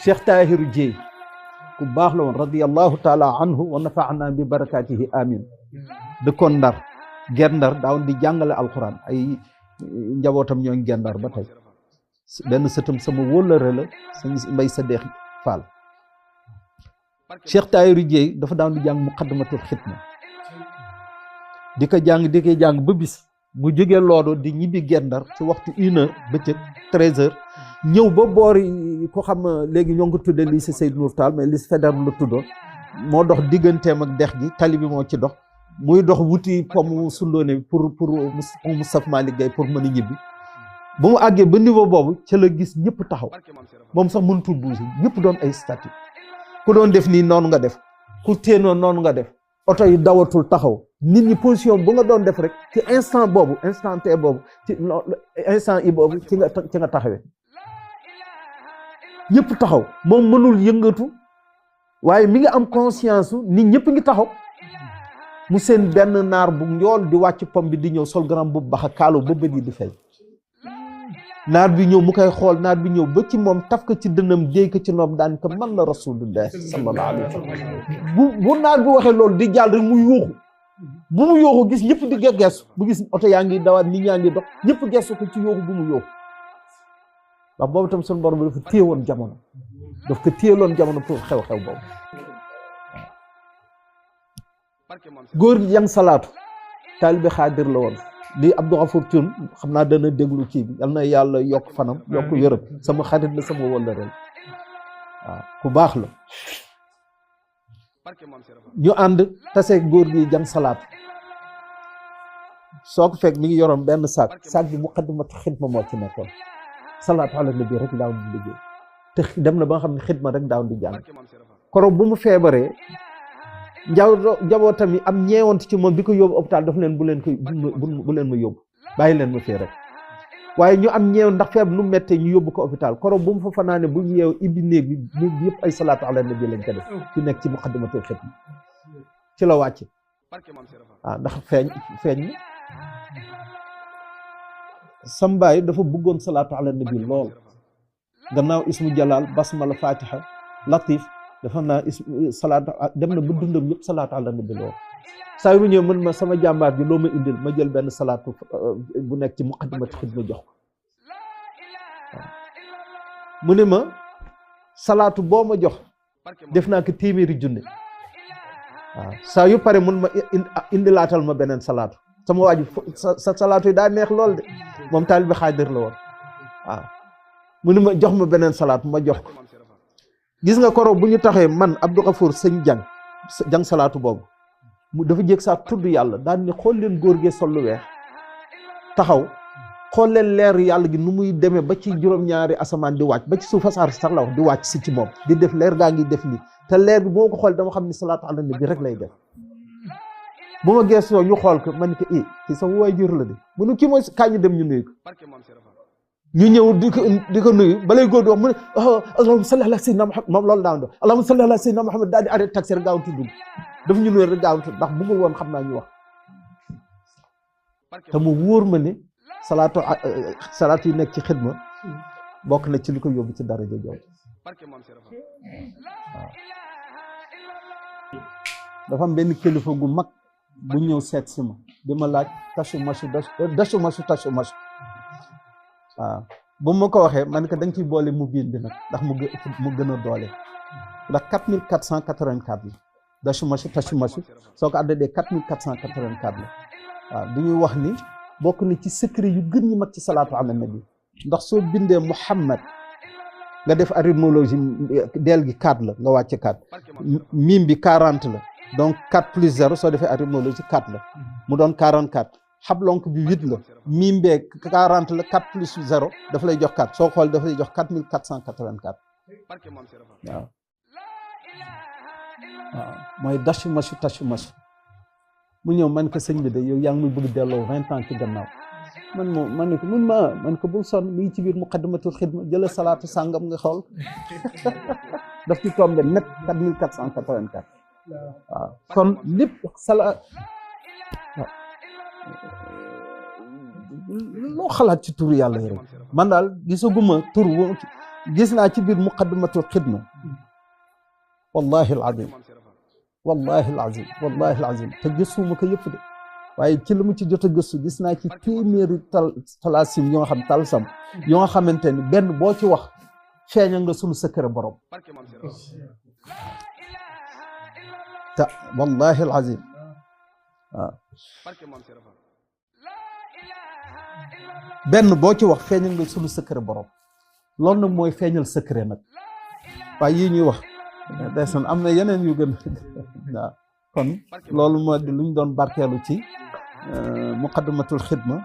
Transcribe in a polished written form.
Cheikh Tahiru Dieye ku baax la woon radiyallahu taala anhu wa nafaana bi barakatihi amin dëkkoon Ndar ger Ndar daaw di jàngale alquran ay njabootam ñoo ngi ger Ndar ba tey benn sëtam sama wóllëre la sëñ Mbay Sadeex Fall Cheikh Tahiru Dieye dafa daan di jàng muqaddamatul xidma di ko jàng ba bis mu jógee Loodo di ñibbi ger Ndar ci waxtu 1h bëccëg 13h ñëw ba boori ko xam léegi ñoo ngi ko tuddee lycée Seydou Nour Tall mais lycée Faidherbe la tuddoon moo dox digganteem ak dex gi tali bi moo ci dox muy dox wuti pomme sundoone pour Moustapha Malick Gueye pour mën a ñibbi ba mu àggee ba niveau boobu ca la gis ñëpp taxaw moom sax mënutul bouger ñëpp doon ay statut ku doon def nii noonu nga def ku téenoon noonu nga def oto yi dawatul taxaw nit ñi position bu nga doon def rek ci instant T boobu ci instant i boobu ci nga taxawee ñëpp taxaw moom mënul yëngatu waaye mi ngi am conscience nit ñëpp ngi taxaw mu seen benn naar bu njool di wàcc pom bi di ñëw sol grand bu baxa kaalo ba bët yi di fay naar bi ñëw mu koy xool naar bi ñëw ba ci moom taf ko ci dënnam déy ko ci noom daan ko man la rasulullah sallallahu alayhi wa sallam bu naar bi waxee loolu di jàll rek mu yuuxu bu mu yuuxu gis ñëpp di geesu bu gis oto yaa ngi dawaat nit ñaa ngi dox ñëpp geesu ko ci yuuxu bu mu yuuxu ndax boobu tam suñu borom bi dafa téye woon jamono daf ko téyeloon jamono pour xew-xew boobu góor gi jàng salaatu taalibe xaadir la woon lii Abdou Ghafour Thioune xam naa dana déglu kii bi yal na yàlla yokk fanam yokk yërëm sama xarit la sama wëllëre la waaw ku baax la ñu ànd tase góor gi jàng salaatu soo ko fekk mi ngi yoroon benn sac bi muqaddimatu xidma moo ci nekkoon salaatu ala nabi rek daaw di liggéey te dem na ba nga xam ne xidma rek daaw di jàng koroog bu mu feebaree njabootam yi am ñeewant ci moom bi ko yóbbu hôpital daf leen bu leen ma yóbbu bàyyi leen ma fii rek waaye ñu am ñeew ndax feebar nu mettee ñu yóbbu ko hôpital koroog bu mu fa fanaane bu ñu yeew ibbi néeg bi yëpp ay salaatu ala nabi lañ ko def ci nekk ci muqaddimatul xidma ci la wàcc waaw ndax feeñ na sambaay dafa bëggoon salaatu ala nabi lool gannaaw ismu jalal basmala fatiha latif dafa naa salaatu dem na ba dundam yëpp salaatu ala nabi lool saa yu ñëw mën ma sama jàmbaar bi loo ma indil ma jël benn salaatu bu nekk ci muqaddimatu xidma jox ko waaw mu ne ma salaatu boo ma jox def naa ko téeméeri junne waaw saa yu pare mun ma indilaatal ma beneen salaatu sama waa ji sa salaatu yi daa neex lool de moom taalibe xaadir la woon waaw mu ne ma jox ma beneen salaatu ma jox ko gis nga koro bu ñu taxee man Abdou Ghafour sëñ jàng salaatu boobu mu dafa jéeg saa tudd yàlla daan ni xool leen góor gee sol lu weex taxaw xool leen leer yàlla gi nu muy demee ba ci juróom-ñaari asamaan di wàcc ba ci suuf asaar sax la wax di wàcc si ci moom di def leer gaa ngi def nii te leer bi boo ko xool dama xam ni salaatu ala nabi rek lay def bu ma geesoo ñu xool ko man ko kii sama waajur la de mu ne kii mooy kaay ñu dem ñu nuyu ko ñu ñëw di ko nuyu balay góor di wax mu ne allahumma salli ala sayyidina Muhammad moom loolu daan do allahumma salli ala sayyidina Muhammad daal di arrêté taxi rek gaaw tudd daf ñu nuyu rek gaaw tudd ndax bëggul woon xam naa ñu wax te mu wóor ma ne salaatu yi nekk ci xidma bokk na ci li ko yóbbu ci daraja jooju waaw dafa am benn kilifa gu mag bu ñëw seet si ma di ma laaj tasu masu waaw bu ma ko waxee man que da nga ciy boole mu biin bi nag ndax mu gën a doole ndax 4484 la tasu masu soo ko àddee 4484 la waaw du ñuy wax ni bokk na ci secret yu gën ñu mag ci salaatu ala nabi ndax soo bindee Muhammad nga def arithméologie del gi 4 la nga wàcce 4 mim bi 40 la donc 4 plus 0 soo defee arithméologie 4 la mu doon 44 xablonk bi 8 la mim bee 40 la 4 plus 0 dafa lay jox 4 soo xool dafa lay jox 4484 waaw mooy dashu masu mu ñëw man ko sëñ bi de yow yaa ngi muy bëgg delloo 20 ans ci gannaaw man ko man ko bul sonn mi ngi ci biir muqaddimatul xidma jëla salaatu sàngam nga xool daf ci tombé net 4484 waaw kon lépp loo xalaat ci turu yàlla yi rek man daal gisaguma tur gis naa ci biir muqaddimatul xidma wallahi alazim wallahi alazim wallahi alazim te gëstuma ko yëpp de waaye ci li mu ci jot a gëstu gis naa ci téeméeri talaasim yoo xam talsam yoo xamante ni benn boo ci wax feeñal nga sunu secret borom te wallahi alazim waaw benn boo ci wax feeñal nga sunu secret borom loolu nag mooy feeñal secret nag waaye yii ñuy wax ndeysaan am na yeneen yu gën waaw kon loolu moo di lu ñu doon barkeelu ci muqaddimatul xidma